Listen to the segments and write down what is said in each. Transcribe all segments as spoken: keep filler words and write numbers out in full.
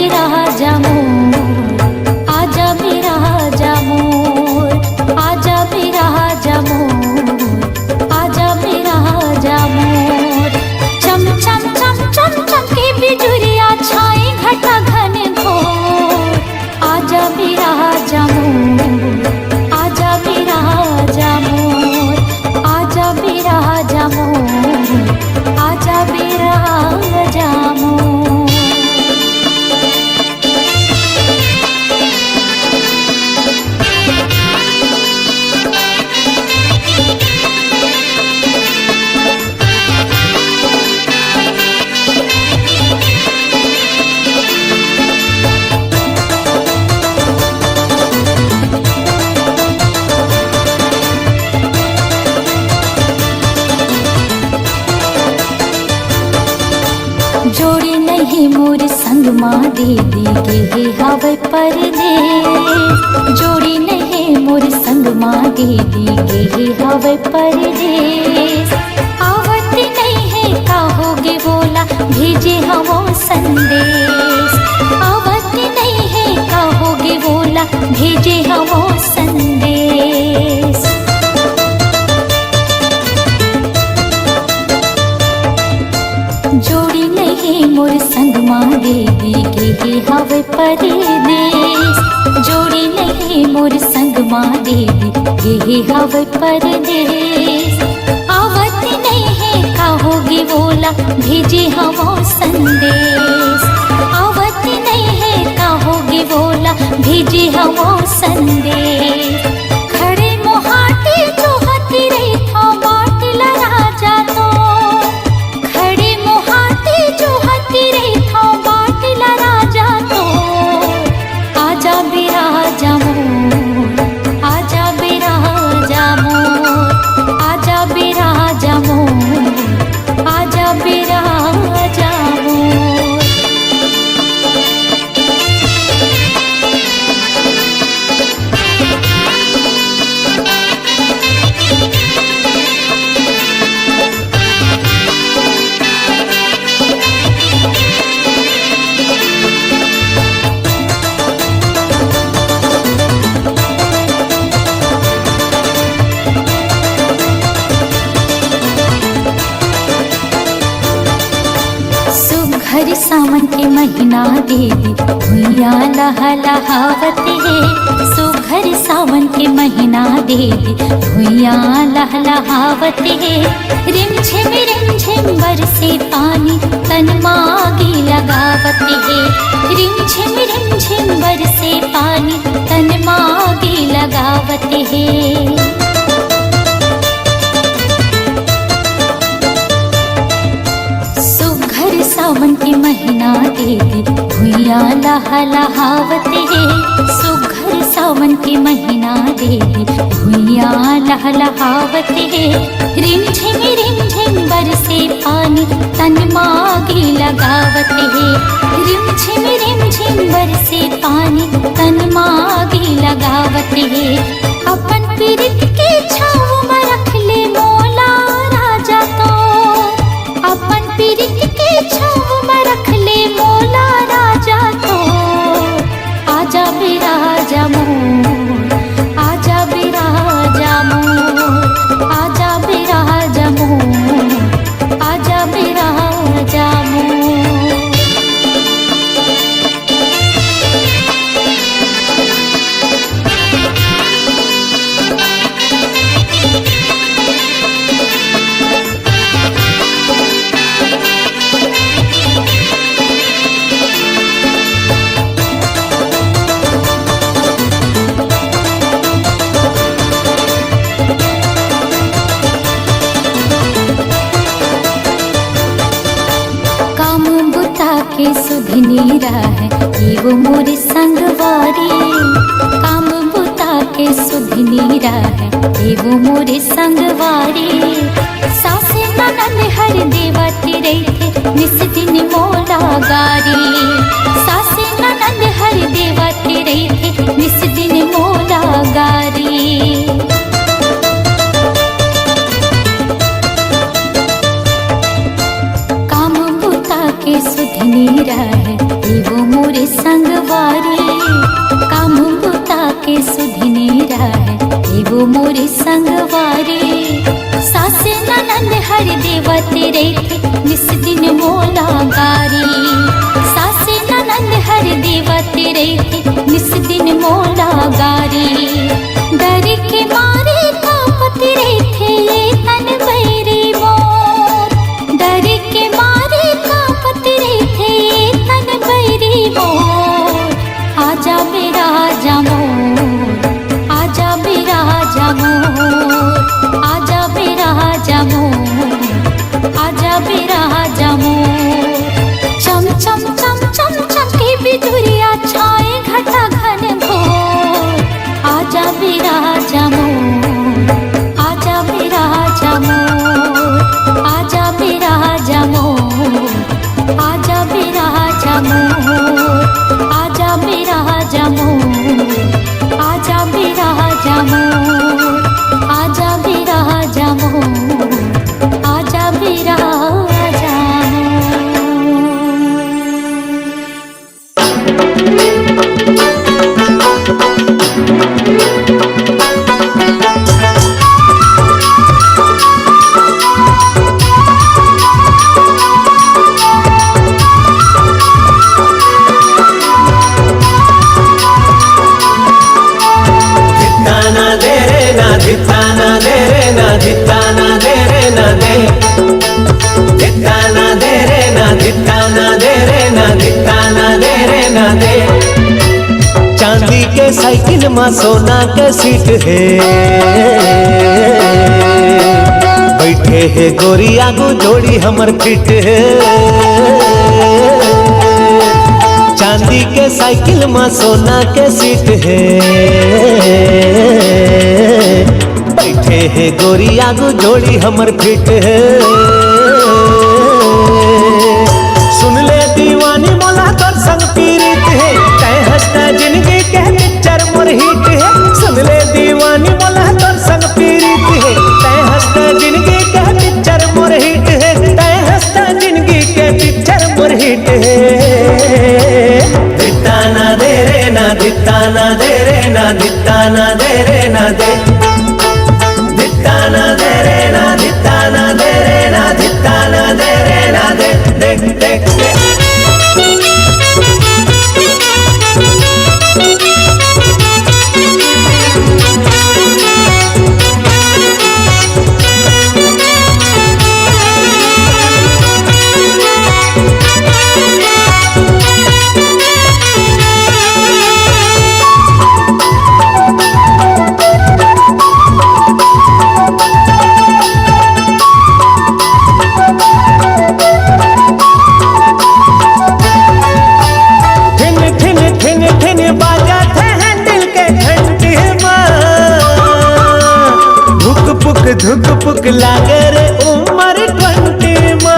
राजा मोर, आजा बे राजा मोर, आजा बे राजा मोर, आजा बे राजा मोर। चम चम चम चम चमके बिजुरिया, छाए घटा घन घोर। आजा बे राजा मोर, आजा बे राजा मोर, आजा बे राजा मोर, आजा बे राजा मोर। जोड़ी नहीं मोर संग मा दीदी, गेहे हवय परदेस। जोड़ी नहीं मोर संग मा दीदी, गेहे हवय परदेस। आवत नहीं हे का होगे वोला, भेजे हवो संदेस। आवत नहीं हे का होगे वोला, भेजे हवो संदेस। जोड़ी नहीं मोर संग मा दीदी, गेहे हवय परदेस। जोड़ी नहीं मोर संग मा दीदी, गेहे हवय परदेस। आवत नहीं हे का होगे वोला, भेजे हवो संदेस। आवत नहीं हे का होगे वोला, भेजे हवो संदेस। खड़े मोहाटी जोहत रहिथव बाट ला राजा तोर। खड़े मोहाटी जोहत रहिथव बाट ला राजा तोर। आजा बे राजा मोर, आजा बे राजा मोर, आजा बे राजा मोर, आजा बे राजा मोर। सुघर सावन के महीना दीदी, भुइयां लहलहावत हे। सुघर सावन के महीना दीदी, भुइयां लहलहावत हे। रिमझिम रिमझिम बरसे पानी, तन मा आगी लगावत हे। रिमझिम रिमझिम बरसे पानी, तन मा आगी लगावत हे। सुघर सावन के महीना दीदी, भुइयां लहलहावत हे। सुघर सावन के महीना दीदी, भुइयां लहलहावत हे। रिमझिम रिमझिम बरसे पानी, तन मा आगी लगावत हे। रिमझिम रिमझिम बरसे पानी, तन मा आगी लगावत हे। अपन पीरित के छाँव म रख ले मोला राजा तोर। अपन पीरित के छाँव म रख ले मोला राजा तोर। आजा बे राजा मोर, आजा बे राजा मोर, आजा बे राजा मोर, आजा बे राजा मोर। काम बुता के सुध नी रहय, ए वो मोर संगवारी। काम बुता के सुध नी रहय, ए वो मोर संगवारी। सास ननद हर देवत रहिथे, निस दिन मोला गारी। सास ननद हर देवत रहिथे, निस दिन मोला गारी। काम बुता के सुध नी रहय, ए वो मोर मोरे संगवारी, काम बुता के सुधि नइ रहय, ए वो मोरे संगवारी। सास ननंद हर देवत रहिथे, निस दिन मोला गारी। सास ननंद हर देवत रहिथे, निस दिन मोला गारी। डर के मारे कांपत रहिथे, ए तन बैरी मोर। डर के मारे कांपत रहिथे, ए तन बैरी मोर। आजा बे राजा मोर, आजा बे राजा मोर, आजा बे राजा मोर, आजा बे राजा मोर। चम चम चम चम चमके बिजुरिया, छाए घटा घन घोर। आजा बे राजा मोर, आजा बे राजा मोर, आजा बे राजा मोर, आजा बे राजा मोर, आजा बे राजा मोर, आजा बे राजा मोर, आजा बे राजा मोर, आजा बे राजा मोर। धित्ता ना दे रे ना, धित्ता ना दे रे ना, धित्ता ना दे रे ना दे। धित्ता ना दे रे ना, धित्ता ना दे रे ना, धित्ता ना दे रे ना दे। चांदी के साइकिल मा सोना के सीट हे, बइठे हे गोरी आगू जोड़ी हमर फिट हे। चांदी के साइकिल मा सोना के सीट हे, बइठे हे गोरी आगू जोड़ी हमर फिट हे। सुन ले दीवानी मोला तोर संग पीरित हे, तैं हँस त जिनगी के पिक्चर मोर हिट हे। सुन ले दीवानी मोला तोर संग पीरित हे, तैं हँस त जिनगी के पिक्चर मोर हिट हे, तैं हँस त जिनगी के पिक्चर मोर हिट हे। धित्ता ना दे रे ना, धित्ता ना दे रे ना, धित्ता ना दे रे ना दे। धित्ता ना दे रे ना, धित्ता ना दे रे ना, धित्ता ना दे रे ना दे। दे, दे, दे। ठिन, ठिन, ठिन, ठिन बाजत हे दिल के घंटी मा। धुक पुक, धुक पुक लागे रे उमर ट्वेंटी मा।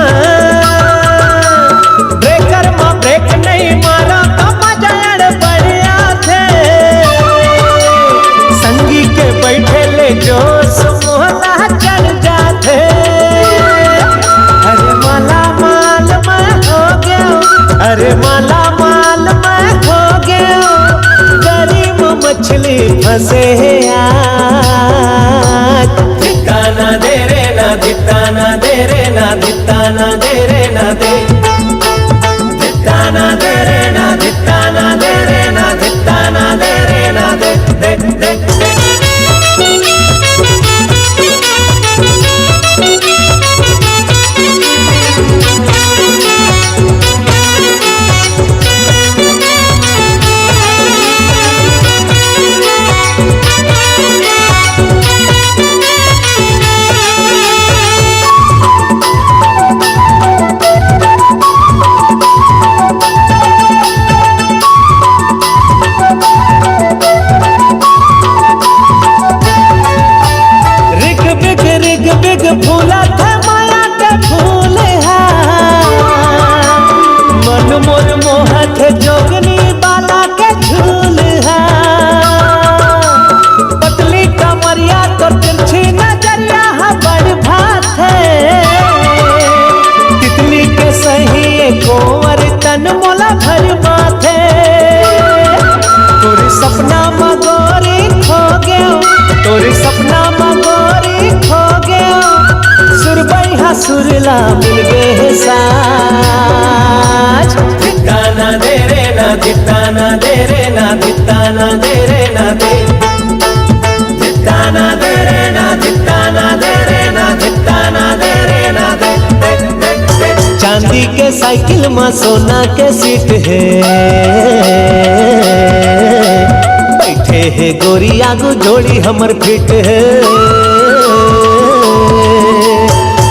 ब्रेकर मा ब्रेक नइ मारो त मजा अड़ बढ़िया थे। संगी के बइठे ले जोश मोला चढ़ जाथे। अरे माला माल मैं हो गयो, अरे माला माल मैं हो गयो, गरी म मछली फंसे हे आज। धित्ता ना दे रे ना, धित्ता ना दे रे ना, धित्ता ना दे रे ना दे। धित्ता ना दे रे ना, धित्ता ना दे रे ना, धित्ता ना दे रे ना दे, दे, दे, दे। सुरला मिल गे हे साज। धित्ता ना दे रे ना, धित्ता ना दे रे ना, धित्ता ना दे रे ना दे। धित्ता ना दे रे ना, धित्ता ना दे रे ना, धित्ता ना दे रे ना दे। दे, दे, दे। चांदी के साइकिल म सोना के सीट हे। बइठे हे गोरी आगू, जोड़ी हमर फिट हे।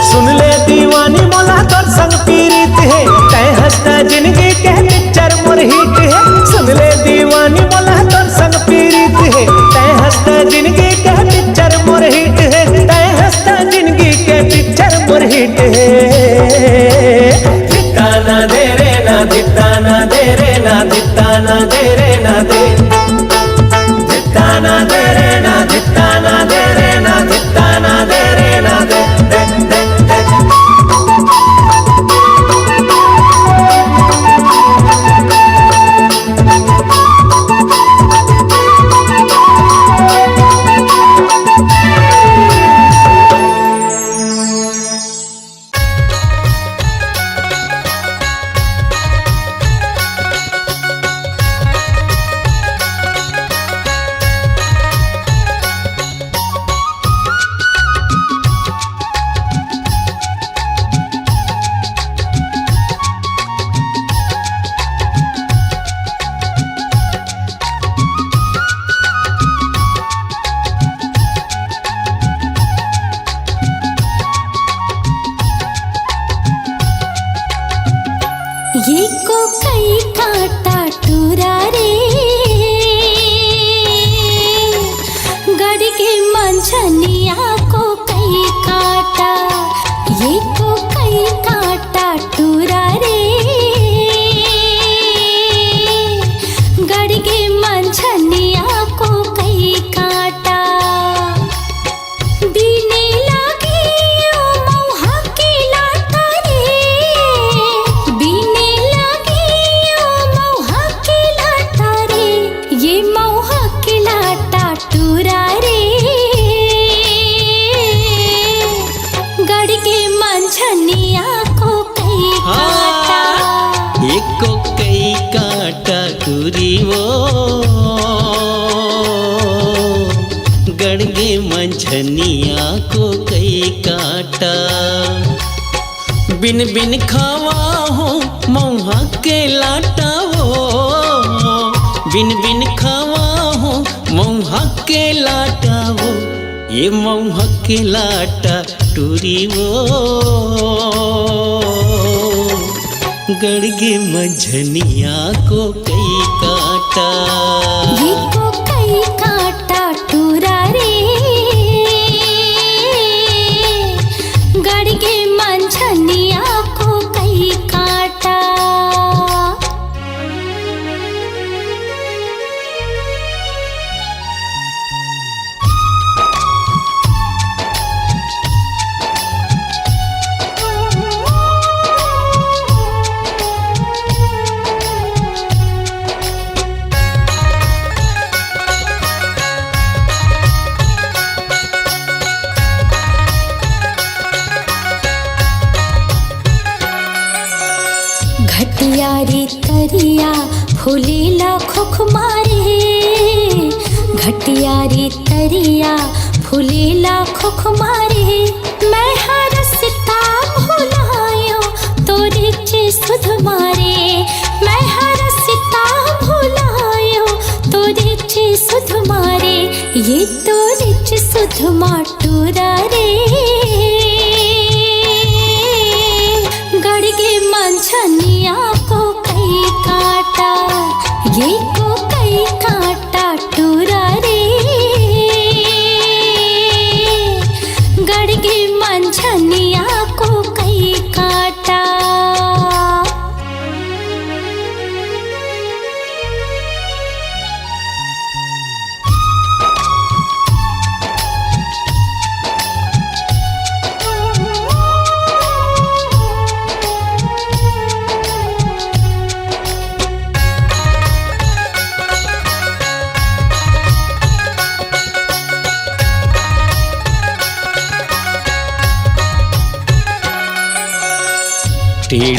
सुन ले दीवानी, मोला तोर संग पीरित हे। तैं हस त जिनगी के पिक्चर मोर हिट हे। सुन ले दीवानी, मोला तोर संग पीरित हे। तैं हस त जिनगी के पिक्चर मोर हिट हे। तैं हस त जिनगी के पिक्चर मोर हिट हे। धित्ता ना दे रे ना, धित्ता ना दे रे ना, धित्ता ना दे रे ना दे। धित्ता ना दे रे ना, धित्ता ना दे रे ना, धित्ता ना दे रे ना दे। दे, दे, दे। ये को कई काटा टूरा रे, गड़ के मंझनिया को कई काटा। ये को कई काटा टूरा रे, गड़ के मंझनिया को कई काटा। बिने लागे ओ मउहा के लाटा रे, बिने लागे ओ मउहा के लाटा रे, ये मउहा के लाटा टूरा रे, गड़ के मंझनिया को कई काटा। हाँ, एको कई काटा टूरी वो, गड़ के मंझनिया को कई काटा। बिन बिन खावा हो मउहा के लाटा वो, बिन बिन खावा हो मउहा के लाटा वो, ये मउहा के लाटा टूरी वो, गड़ के मंझनिया को कई काटा। ये को कई काटा टूरा रे, गड़ के मंझनिया को कई काटा। घटिया रे तरिया फूलेला खोख मारे, घटिया रे तरिया फूलेला खोख मारे। मैं हर सिता भुलायो तोरे चे सुध मारे, मैं हर सिता भुलायो तोरे चे सुध मारे। ये तोरे चे सुध मा टूरा रे, गड़ के मंझनिया को कई काटा, ये को कई काटा टूरा रे, गड़ के मंझनिया को कई काटा।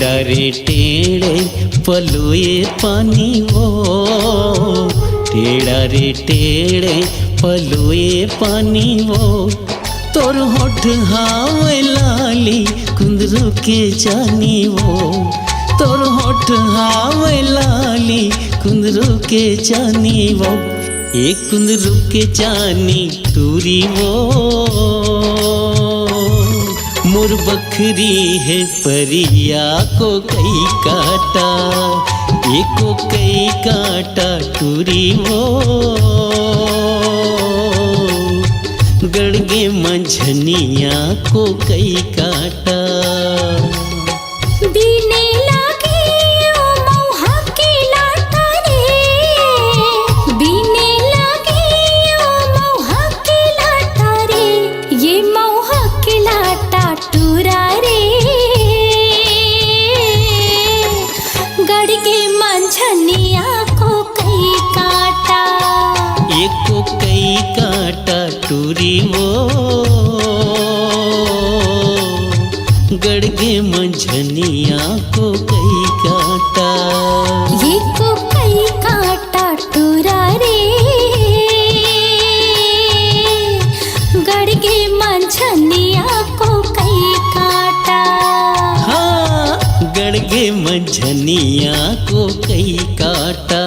अरे टेढ़े पलुए पानी वो, टेढ़ा रे टेढ़े पलुए पानी वो, तोर होठ हावे लाली कुंदरू के चानी वो, तोर होठ हावे लाली कुंदरू के चानी वो, ए कुंदरू के चानी टूरी वो, मोर बखरी हे परिया को कई काटा, एको कई काटा टूरी वो, गड़गे मंझनिया को कई काटा। बीने लागे ओ मउहा के लाटा रे, बीने लागे ओ मउहा के लाटा रे, ये मउहा के लाटा टूरा रे, गड़गे मंझनिया को कई काटा। एको कई काटा टूरी वो, गड़गे मंझनिया को कई काटा। एको कई काटा टूरा रे, गड़गे मंझनिया को कई काटा। हाँ, गड़गे मंझनिया को कई काटा।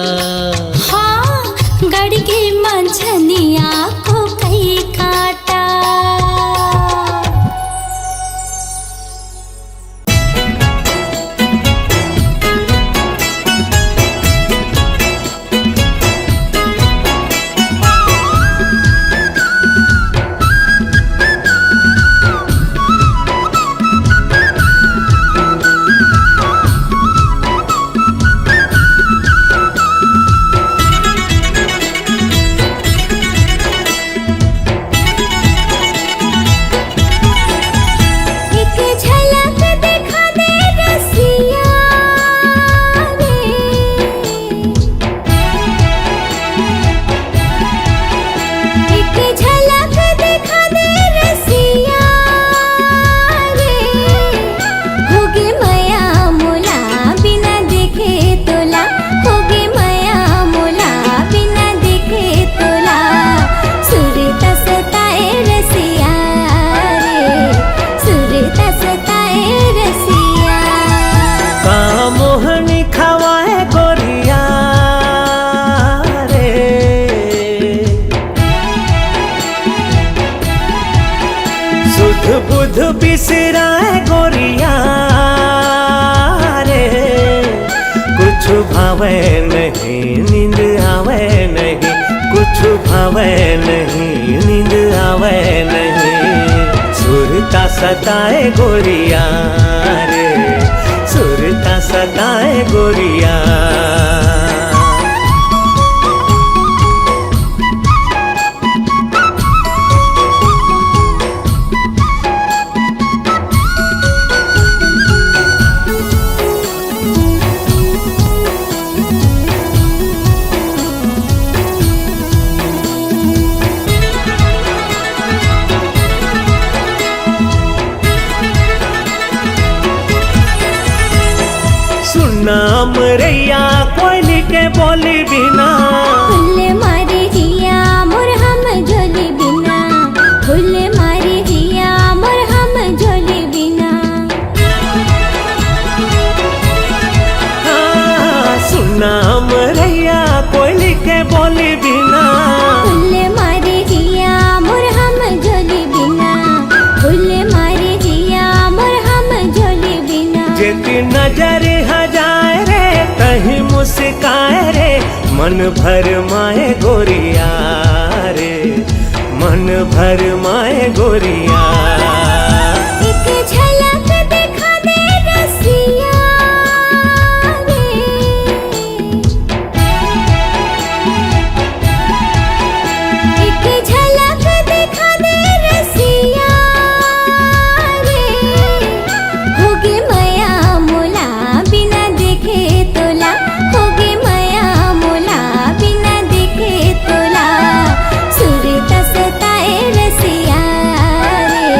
हाँ, गड़गे मंझनिया को कई काटा। एक झलक देखा दे रसिया रे। एक झलक देखा दे रसिया रे। होगे मया मोला बिना देखे तोला, होगे मया मोला बिना देखे तोला। सुरता सताए रसिया रे, सुरता सताए रसिया। का मोहनी खवाए गोरिया रे, सुध बुध बिसराए गोरिया रे। कुछ भावे नहीं, नींद आवे नहीं, कुछ भावे नहीं, नींद आवे नहीं। सुरता सताए गोरिया रे, सुरता सताए गोरिया। सुनना मरैया कोयली के बोली बिना। फूल मारी जिया मोर हम झोली बिना, फूल मारी जिया मोर हम झोली बिना। हाँ, सुनना मरैया कोयली के बोली बिना। फूल मारी जिया मोर हम झोली बिना, फूल मारी जिया मोर हम झोली बिना। जेती नजर हजाए रे, तही मुस्काए रे, मन भर माए गोरिया रे, मन भर माए गोरिया। एक झलक देखा दे रसिया रे। एक झलक देखा दे रसिया रे। होगे मया मोला बिना देखे तोला, होगे मया मोला बिना देखे तोला। सुरता सताए रसिया रे,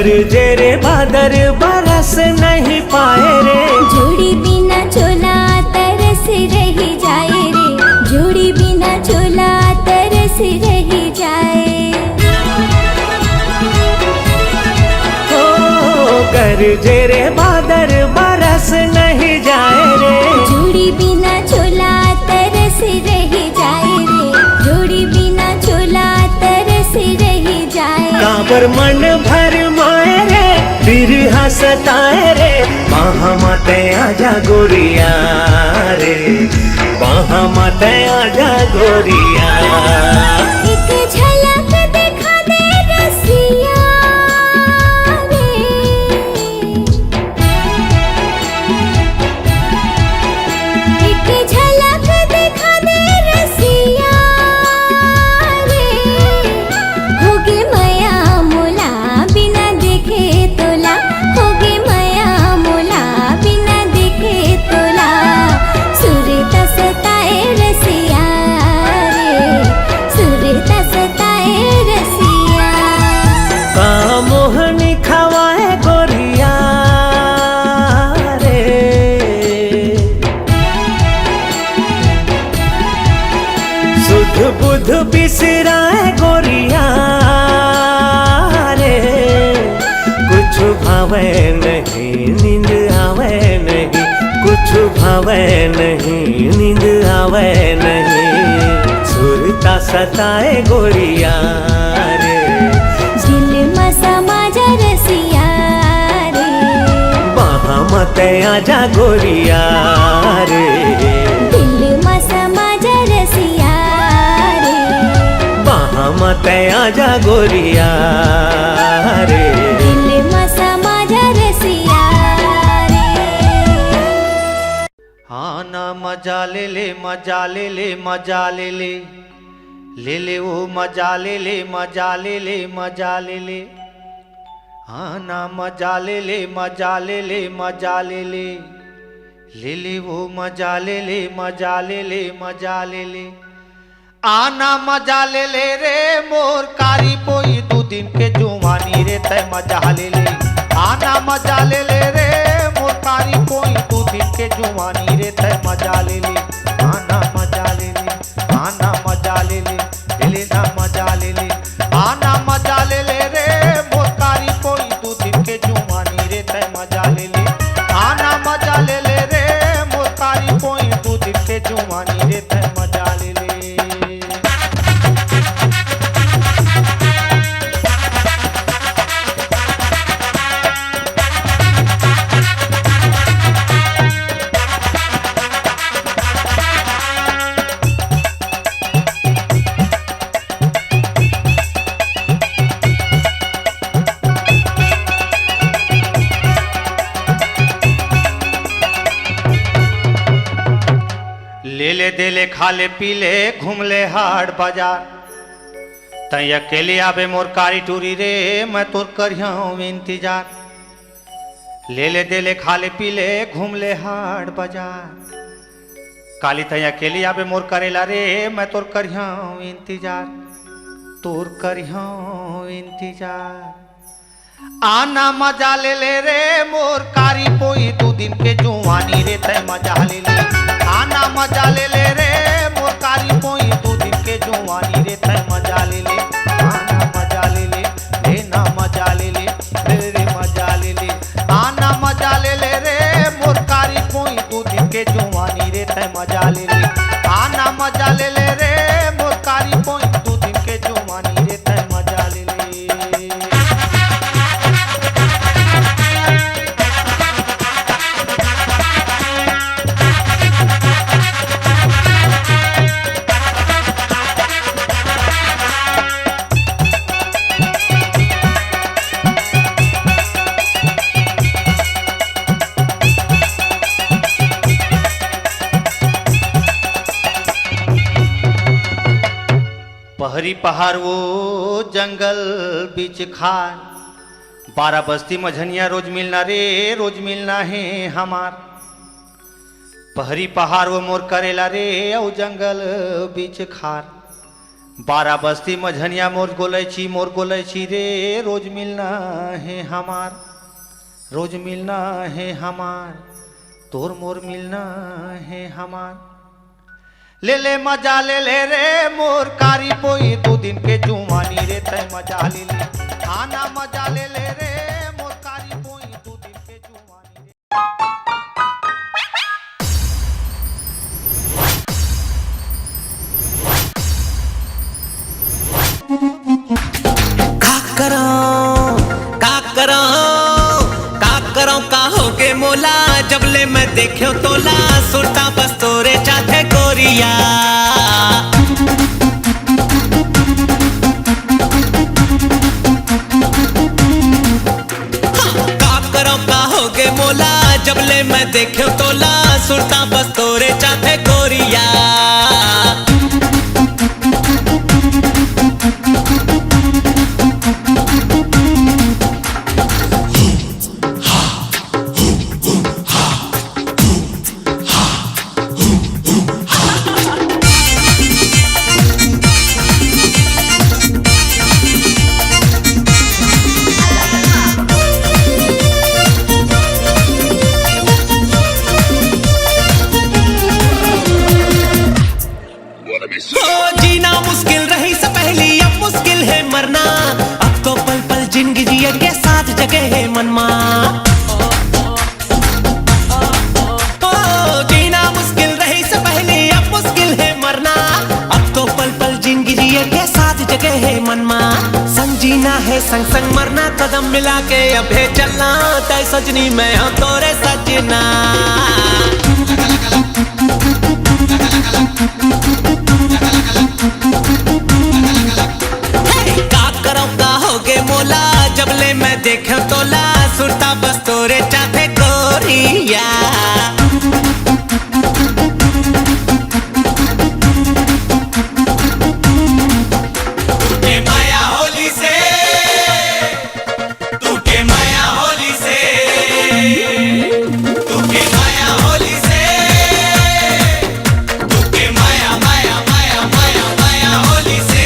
जे रे बादर बरस नहीं पाए रे। जोड़ी बिना चोला तरस रही जाए रे। जोड़ी बिना चोला तरस रही जाए। ओ गरजे रे बादर बरस नहीं जाए रे। जोड़ी बिना चोला तरस रही जाए रे। जोड़ी बिना चोला तरस रही जाए। काबर मन भर माए रे, बिरहा सताए रे, बाहा म तैं आजा गोरिया रे, बाहा म तैं आजा गोरिया। एक झलक देखा दे रसिया रे। एक झलक देखा दे रसिया रे। होगे मया मोला बिना देखे तोला। होगे मया मोला बिना देखे तोला। सुरता सताए रसिया रे। सुरता सताए रसिया। का मोहनी खवाए गोरिया रे। सुध बुध बिसराए गोरिया रे। कुछ भावे नहीं, नींद आवे नहीं। कुछ भावे नहीं, नींद आवे नहीं। सुरता सताए गोरिया रे। दिल म समा जा रसिया रे। बाहा म तैं आजा गोरिया रे। दिल म समा जा रसिया रे। बाहा म तैं आजा गोरिया रे। दिल म समा जा रसिया रे। आना मजा ले ले, मजा ले ले, मजा ले ले। ले ले ओ मजा ले ले, मजा ले ले, मजा ले ले। आना मजा ले ले, मजा ले ले, मजा ले ले। ले ले ओ मजा ले ले, मजा ले ले, मजा ले ले। आना मजा ले ले रे मोर कारी पोई, दू दिन के जुवानी रे तैं मजा ले ले। आना मजा ले ले रे मोर कारी पोई, दू दिन के जुवानी रे तैं मजा ले ले। आना मजा ले ले, आना मजा ले ले, ले ले ना मजा ले ले। आना मजा ले ले रे मोर कारी पोई, दू दिन के जुवानी रे तैं मजा ले ले। आना मजा ले ले रे मोर कारी पोई, दू दिन के जुवानी रे तैं मजा ले ले। ले ले, दे ले, खा ले, पी ले, घूम ले हाट बाजार। तैं अकेली आबे मोर कारी टूरी रे, मैं तोर करिहौं इंतजार। ले ले, दे ले, खा ले, पी ले, घूम ले हाट बाजार। काली तैं अकेली आबे मोर करेला रे, मैं तोर करिहौं इंतजार, तोर करिहौं इंतजार। आना मजा ले ले रे मोर कारी पोई, दू दिन के जुवानी रे तैं मजा ले ले। आना मजा ले ले रे मोर कारी पोई, दू दिन के जुवानी रे तैं मजा ले ले। आना मजा ले ले, लेना मजा ले ले, ले रे मजा ले ले। आना मजा ले ले रे मोर कारी पोई, दू दिन के जुवानी रे तैं मजा ले ले। आना मजा ले ले रे मोर कारी पोई, दू दिन के जुवानी रे तैं मजा ले ले। पहरी पहाड़ वो जंगल बीच खार, बारा बस्ती मझनिया रोज मिलना रे, रोज मिलना हे हमार। पहरी पहाड़ वो मोर करेला रे, अउ जंगल बीच खार, बारा बस्ती मझनिया मोर गोलैची, मोर गोलैची रे, रोज मिलना हे हमार, रोज मिलना हे हमार, तोर मोर मिलना हे हमार। ले ले मजा ले ले रे मोर कारी पोई, दू दिन के जुवानी रे तै मजा ले ले, आना मजा ले ले रे मोर कारी पोई, दू दिन के जुवानी रे। का करौं, का करौं, का करौं, का होगे मोला, जब ले मैं देखेंव तोला, सुरता बस तोरे चाथे गोरिया। का करौं का होगे मोला, जब ले मैं देखेंव तोला, सुरता बस तोरे चाथे गोरिया। ओ, जीना मुश्किल रहिस पहली, अब मुश्किल हे मरना। अब तो पल पल जिंदगी जिए के साथ जगे हे मन मा। ओ, जीना मुश्किल रहिस पहली, अब मुश्किल हे मरना। अब तो पल पल जिंदगी जिए के साथ जगे हे मन मा। संग जीना हे संग संग मरना, कदम मिला के अबे चलना। तै सजनी मैं हौं तोरे सजना। हे, का करौं का होगे मोला, जब ले मैं देखेंव तोला, सुरता बस तोरे चाथे गोरिया। टूटे माया होली से, टूटे माया होली से, टूटे माया होली से, टूटे माया, माया, माया, माया, माया होली से।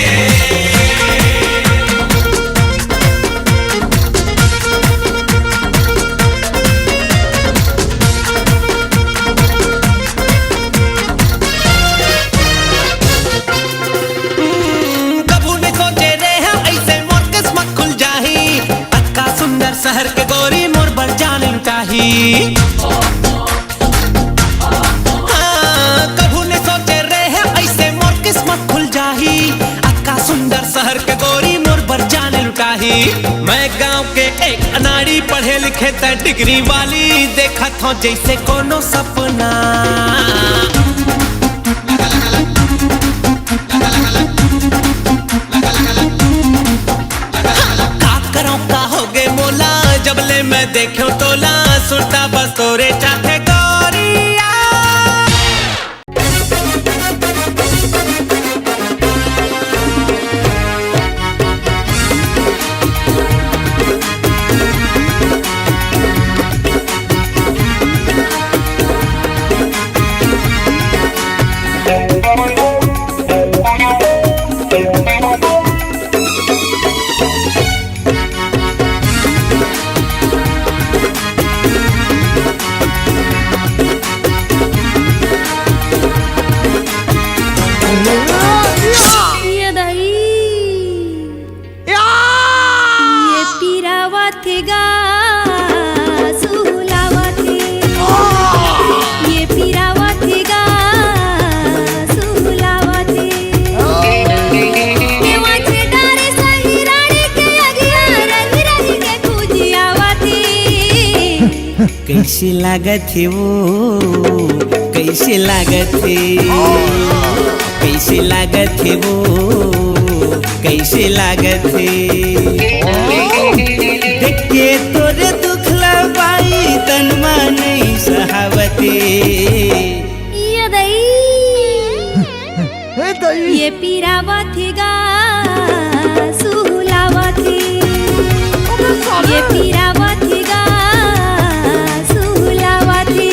कभू नइ सोचे रेहेंव अइसे मोर किस्मत खुल जाही। अतका सुंदर शहर के गोरी मोर बर जान लुटाही। हाँ, कभू नइ सोचे रेहेंव अइसे मोर किस्मत खुल जाही। अतका सुंदर शहर के गोरी मोर बर जान लुटाही। मैं गांव के एक अनाड़ी पढ़े लिखे तै डिग्री वाली, देखत हौं जइसे कोनो सपना। का करौं का होगे मोला, जब ले मैं देखेंव तोला, सुरता बस तोरे चाथे गोरिया। ये दाई। या! ये पिरावत हे गा, सुहलावत हे। ये पिरावत हे गा, सुहलावत हे। ये वाचे डारे सही रानी के अगिया, रही रही के खुजियावत हे। कइसे लागत हे वो, कइसे लागत हे, कइसे लागत हे वो, कइसे लागत हे। देख के तोर दुखला बाई तन मा नइ सहावत हे। ये दई। हे दई। ये पिरावत हे गा, सुहलावत हे। अबे साले। ये पिरावत हे गा, सुहलावत हे।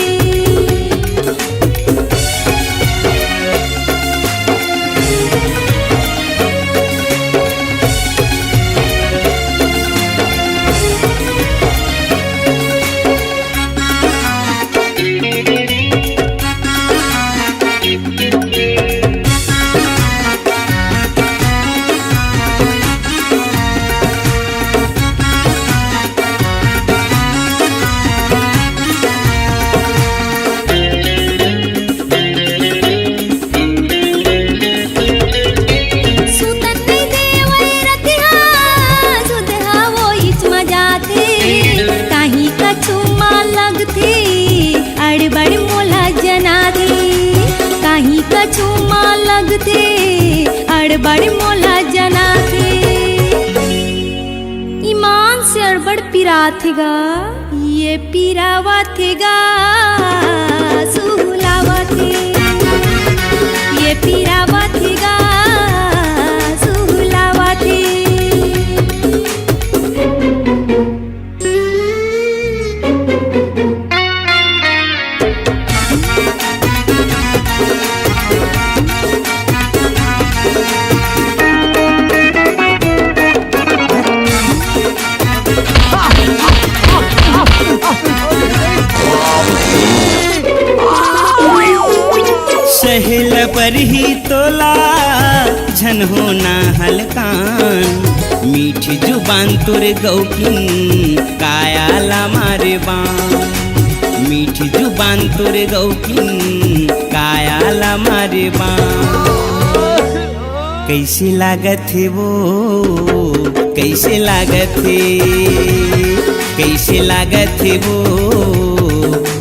बड़े मोला जनाथे। ईमान से अड़बड़ पिराथे गा। ये पिरावथे गा, सुहलावथे। ये पिरावथे गा, सुहलावथे। सहे ल परही तोला, झन होना हलकान। मीठ जुबान तोर गौकिन, काया ला मारे बान। मीठ जुबान तोर गौकिन, काया ला मारे बान। कइसे लागत हे वो, कइसे लागत हे, कइसे लागत हे वो,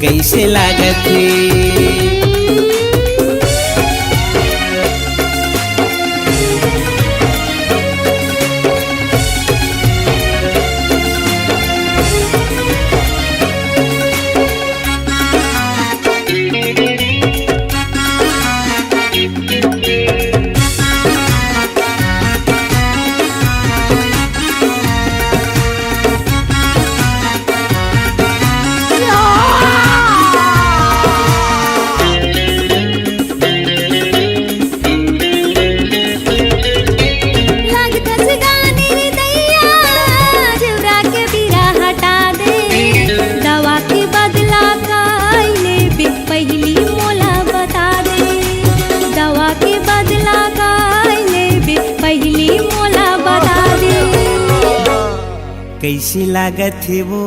कइसे लागत हे? लागथस गाने रे दैया, झुरा के बीरा हटा दे। दवा के बदला काय लेबे, पहिली मोला बता दे। दवा के बदला काय लेबे, पहिली मोला बता दे। कइसे लागत हे वो,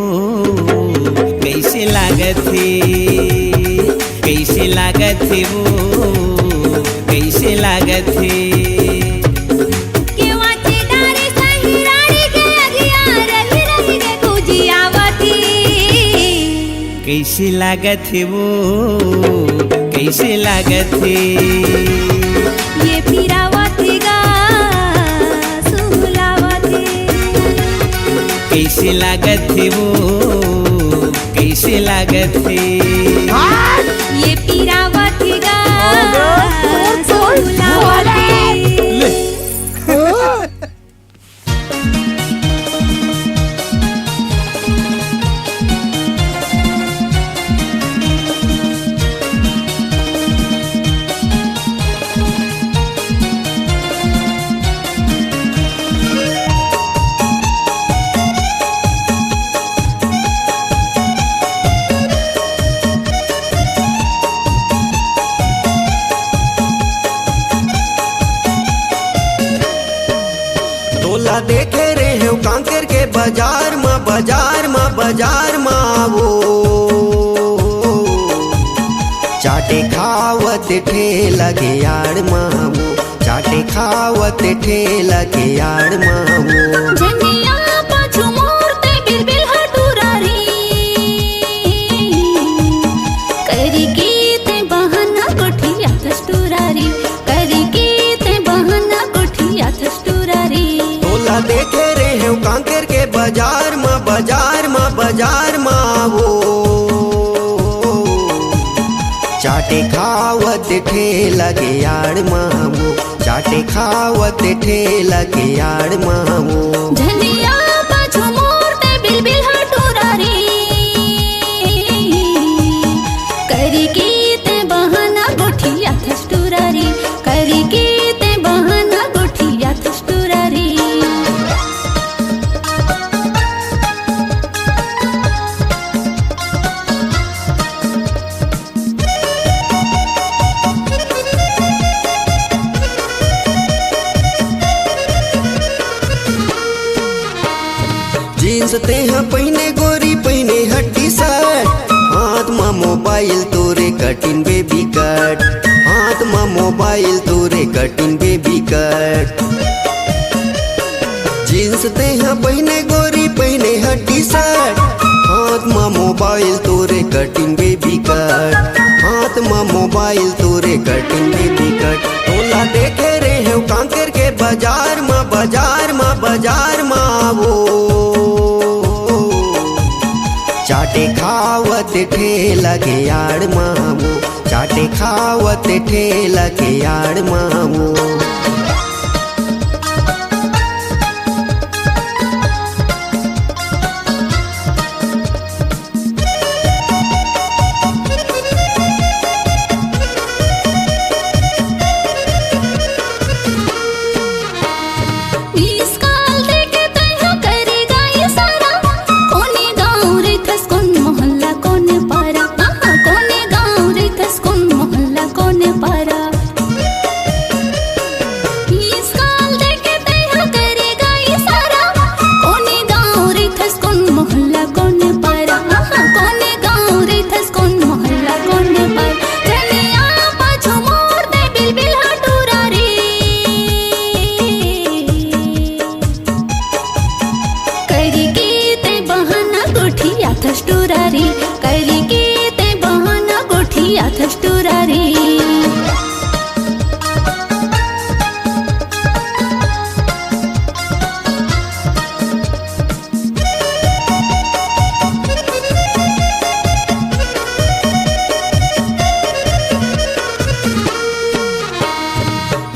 कइसे लागत हे, कइसे लागत हे वो, कइसे लागत हे? के वाचे डारे सही राड़ी के अगिया, रही रही के कुजियावती। कइसे लागत हे वो, कइसे लागत हे? ये पिरावत हे गा, सुहलावत हे। कइसे लागत हे वो, कइसे लागत हे? ये पिरावत हे गा, सुहलावत हे। ले। तोला देखे रेहेंव कांकेर के बजार म, बजार म, बजार म वो। चाटे खावत ठेला के आड़ म वो, चाटे खावत ठेला के आड़ म वो। झनिया पाछू मोर ते बिलबिल ह टुरारी, करिके ते बहाना गोठियाथस टुरारी, करिके ते बहाना गोठियाथस टुरारी। तोला देखे रेहेंव कांकेर के बजार म, बजार म, बजार म वो। चाटे खावत ठेला के आड़ म वो, चाटे खावत ठेला के आड़ म वो। झनिया पाछू मोर ते बिलबिल ह टुरारी, करिके ते बहाना गोठियाथस टुरारी, करिके ते बहाना गोठियाथस टुरारी। जींस तेहा पहिने गोरी, पहिने ह टी-शर्ट, हाथ म मोबाइल तोरे कटिन बेबी कट, हाथ म मोबाइल तोरे कटिन बेबी कट। जींस तेहा पहिने गोरी, पहिने ह टी-शर्ट, हाथ म मोबाइल तोरे कटिन बेबी कट, हाथ म मोबाइल तोरे कटिन बेबी कट। तोला देखे रेहेंव कांकेर के बाजार मा, बाजार मा, बाजार मा वो चाटे खावत ठेला के आड़ मा वो, चाटे खावत ठेला के आड़ मा वो।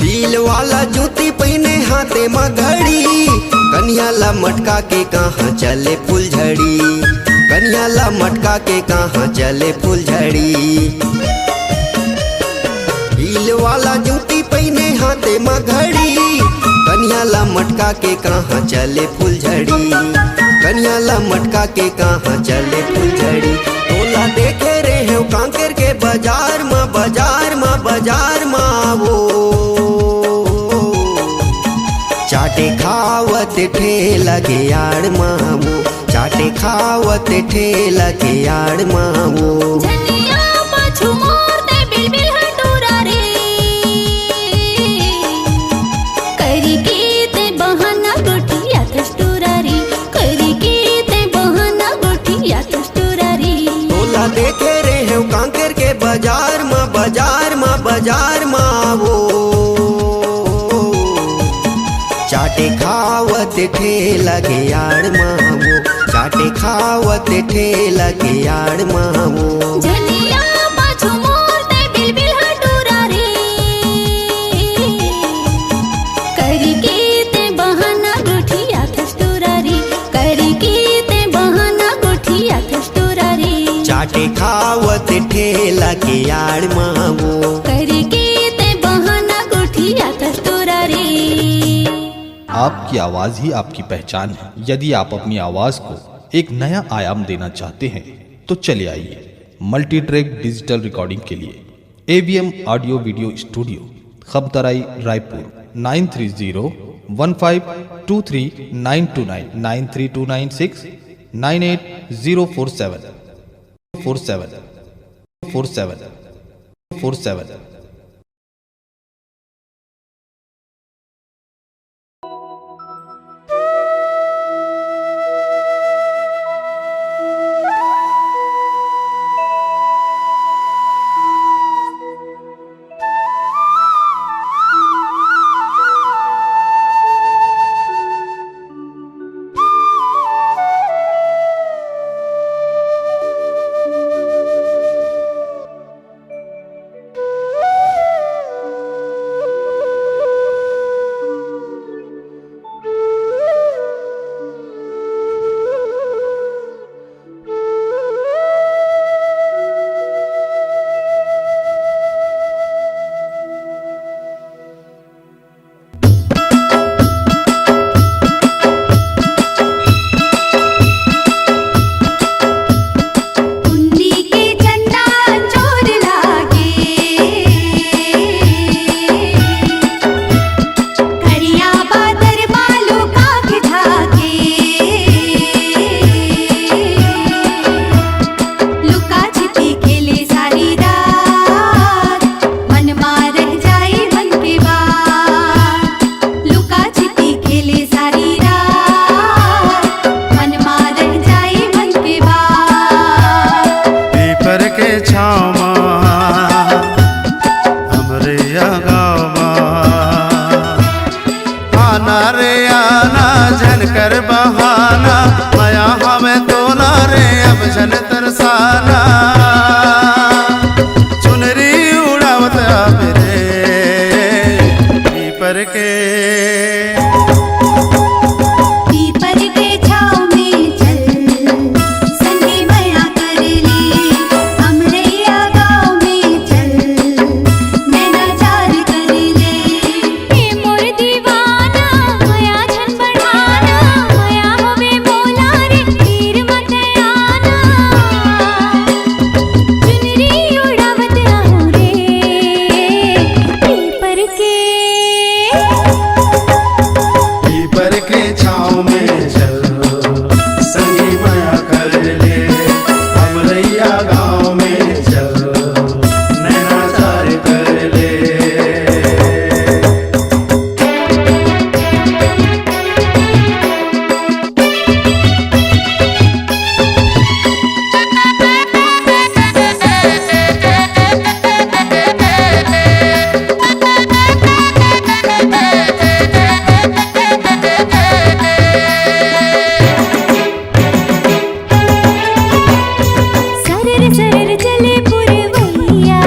हील वाला जूती पहिने हाथे म घड़ी, कनिया ला मटका के कहाँ चले फुलझड़ी, कनिया ला मटका के कहाँ चले फुलझड़ी। हील वाला जूती पहिने हाथे म घड़ी, कनिया ला मटका के कहाँ चले फुलझड़ी, कनिया ला मटका के कहाँ चले फुलझड़ी। तोला देखे रेहेंव कांकेर के बाजार मा, बाजार मा, बाजार मा वो चाटे खावत ठेला के आड़ मा वो, चाटे खावत ठेला के आड़ मा वो। तोला देखे रेहेंव कांकेर के बाजार मा, बाजार मा, बाजार मा वो चाटे खावत ठेला के आड़ मा वो, चाटे खावत ठेला के आड़ मा वो। चाटे खावत ठेला के आड़ मा वो। आपकी आवाज ही आपकी पहचान है। यदि आप अपनी आवाज को एक नया आयाम देना चाहते हैं तो चले आइए मल्टी ट्रैक डिजिटल रिकॉर्डिंग के लिए AVM audio video studio, Khamtarai, Raipur. Nine three zero one five two three nine two nine, nine three two nine six nine eight zero four seven, four seven, four seven, four seven। कर बहाना, मया हवे तोला रे, अब झन तरसाना। चुनरी उड़ावत आबे रे पीपर के। पीपर के छाँव में चल, संगी मया कर ले, अमरैया गाँव में चल, नैना चार कर ले। ए मोर दीवाना, मया झन बढ़ाना, मया होवे मोला रे, तीर मत आना। चुनरी उड़ावत आहूँ रे, पीपर के। पीपर के छाँव में चल, संगी मया कर ले, अमरैया गाँव में चल, नैना चार कर ले। सरर सरर चले पुरवैया,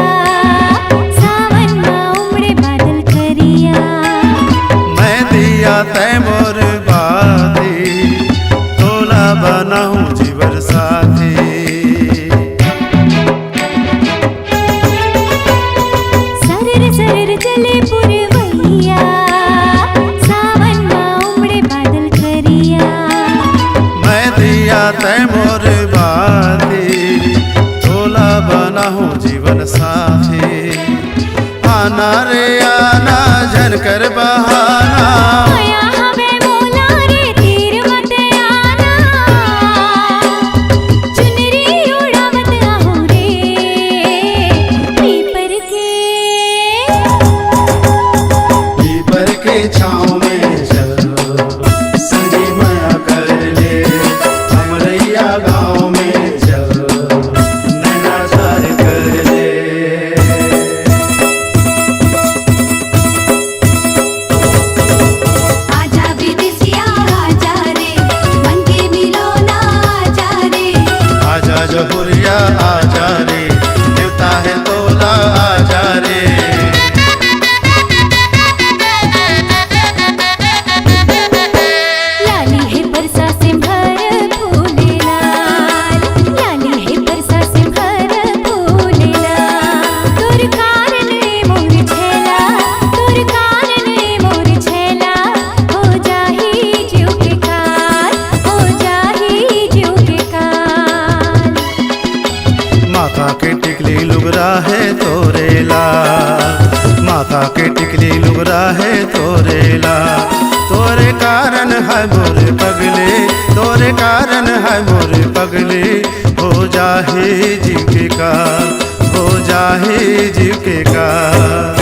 सावन मा उमड़े बादल करिया। मैं दिया तै मोर बाती, तोला बनाहूँ जीवन साथी। सरर सरर चले पुरवैया, सावन मा उमड़े बादल करिया। मैं दिया तै मोर बाती, तोला बनाहूँ जीवन साथी। आना रे आना, झन कर बहाना। मया हवे मोला रे, तीर मत आना। चुनरी उड़ावत आहूँ रे, पीपर के। पीपर के छाँव में चल, संगी मया कर ले, अमरैया गाँव में चल, नैना चार कर ले। आजा विदेशिया आजा रे, मन के मिलो ना आजा रे। आजा जहुरिया आजा रे, देवता है तोला आजा रे। लाली है परसा से भर फूले लाल, लाली है परसा से भर फूले लाल। तोर कारण ए मोर छैला, तोर कारण ए मोर छैला, हो जाही जीव के काल, हो जाही जीव के काल। माथा के टिकली लुगरा है तोरे लाल, माथा के टिकली लुगरा है तोरे लाल। तोरे कारण है मोर पगली, तोरे कारण है मोर पगली, हो जाही जीव के काल, हो जाही जीव के काल।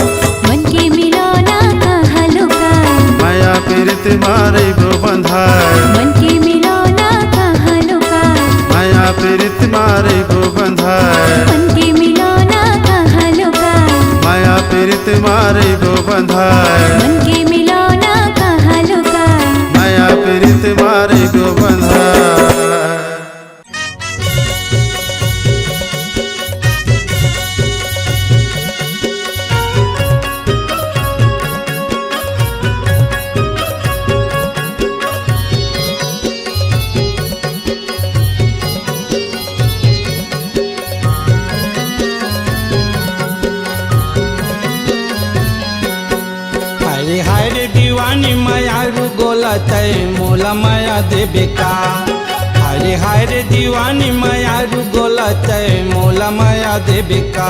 मन के मिलो ना कहाँ लुकाए। मया पीरित मा रहिबो बंधाए। मन के मिलो ना कहाँ लुकाए। मया पीरित मा रहिबो बंधाए। मन के मिलो ना कहाँ लुकाए। मया पीरित मा रहिबो बंधाए। मन के मिलो ना कहाँ लुकाए। मया पीरित मा रहिबो बंधाए। हाय रे हाय रे दीवानी मयारू गोला तय मोला मया देबे का। हाय रे हाय रे दीवानी मयारू गोला तय मोला मया देबे का।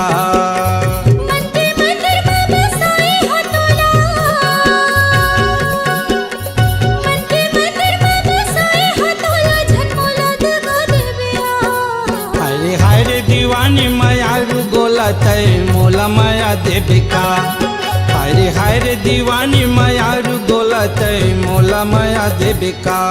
मन के मंदिर में बसाए हो तोला। मन के मंदिर में बसाए हो तोला, झन मोला दगा देबे आ। हाय रे हाय रे दीवानी मयारू गोला तय मोला मया देबे का। हाय रे हाय रे दीवानी मयारू गोला तय मोला मया देबे का।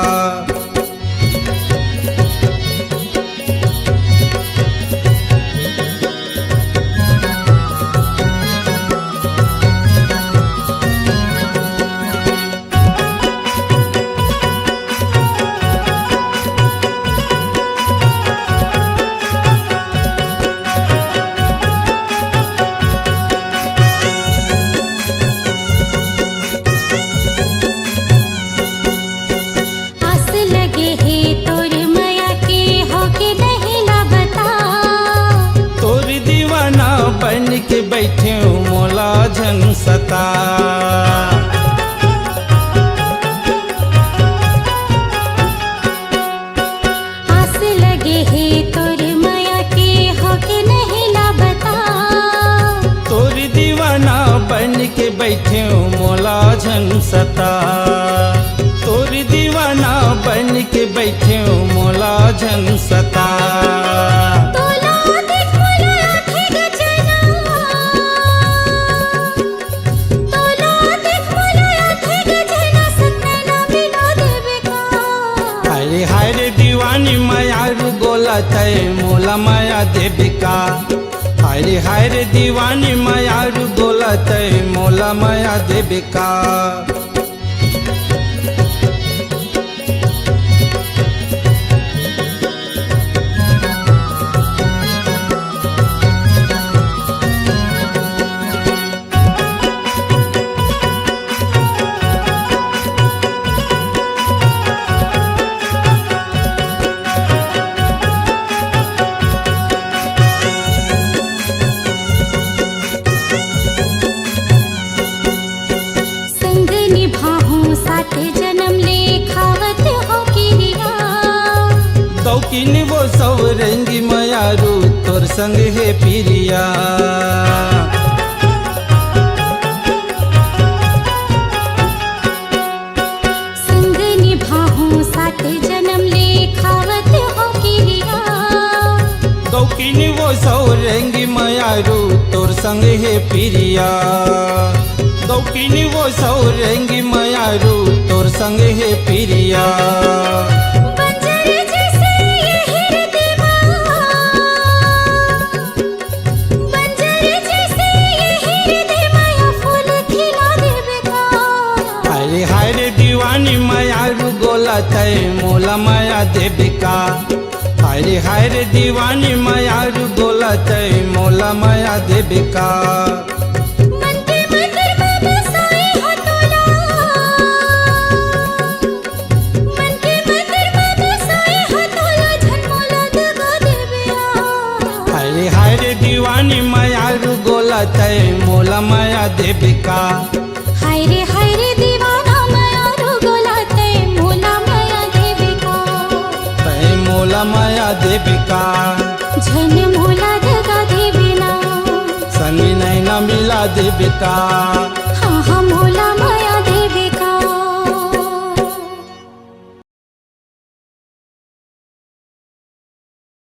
आस लगे हे तोर मया के, होके नहीं ला बता। तोर दीवाना बन के बैठे हूँ, मोला झन सता। तोर दीवाना बन के बैठे हूँ, मोला झन सता। तोला देख मोला आथे गचना। तोला देख मोला आथे गचना, सन्ने ना मिला देबे का। अरे हाय रे दीवानी मयारू गोला तय मोला मया देबे का। हाय रे हाय रे दीवानी मयारू गोला तय मोला मया देबे का। संग निभाहूं सात जन्म ले खावत हो किरिया। दौकिन वो सौरंगी मयारू तोर संग हे पिरिया। संग निभाहूं सात जन्म ले खावत हो किरिया। दौकिन वो सौरंगी मयारू तोर संग हे पिरिया। दौकिन वो सौरंगी मयारू तोर संग हे पिरिया। बंजर जैसे ये हृदय बंजर जैसे ये हृदय माया फूल खिला देबे का। हाय रे हाय रे दीवानी मयारू गोला तय मोला मया देबे का। हाय रे हाय रे दीवानी मयारू गोला तय मोला मया देबे का। मन के मंदिर में बसाए हो तोला। मन के मंदिर में बसाए हो तोला, झन मोला दगा देबे आ। हाय रे हाय रे दीवानी मयारू गोला तय मोला मया देबे का। हाय रे हाय रे दीवाना मयारू गोला तय मोला मया देबे का। तय मोला मया देबे का। झन मोला दगा देबे ना। सन्नी नैना मिला देबे का।